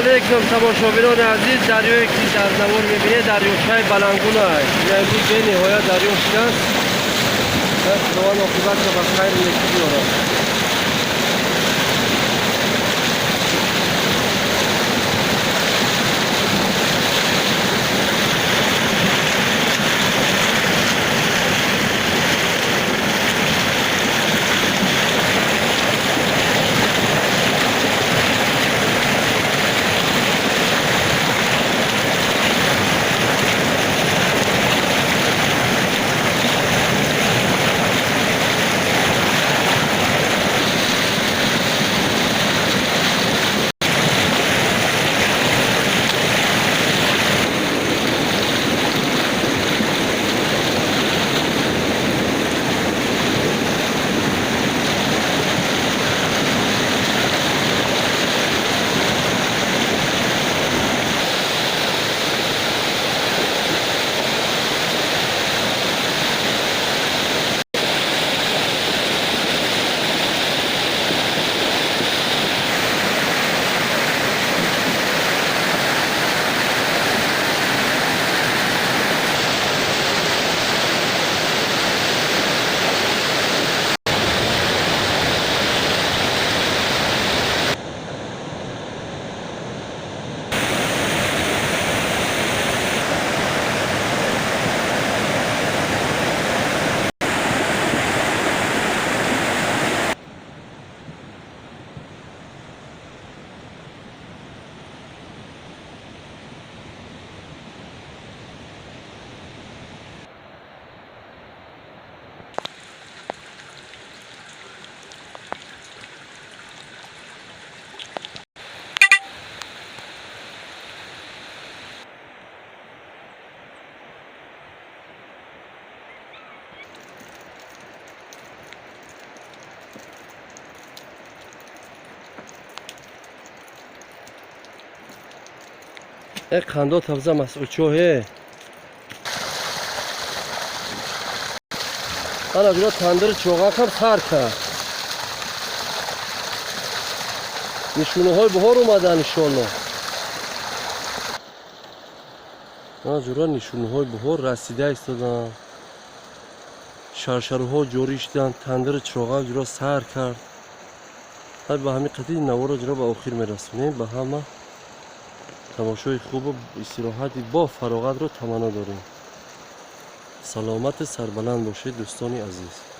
Алейкум, тамошобинони азиз. Дарёе, ки дар навор мебинед, дарёчаи Балангун аст. Имрӯз бениҳоят дарё шикаст. Худованд оқибатро ба хайру некӣ биёрад. Э, қандо табза масъулчоҳе. Ана ҷура, тандири чоғакам сар кард. Нишонаҳои баҳор омадан, иншолло. Ана ҷура, нишонаҳои баҳор расида истодан. Шаршаруҳо ҷорӣ шуданд, тандири чироғак ҷура сар кард. Ба ҳамин қадри наворо ҷура ба охир мерасонем. Ба ҳама тамошои хубу истироҳати бо фароғатро таманно дорем. Саломату сарбаланд бошед, дӯстони азиз.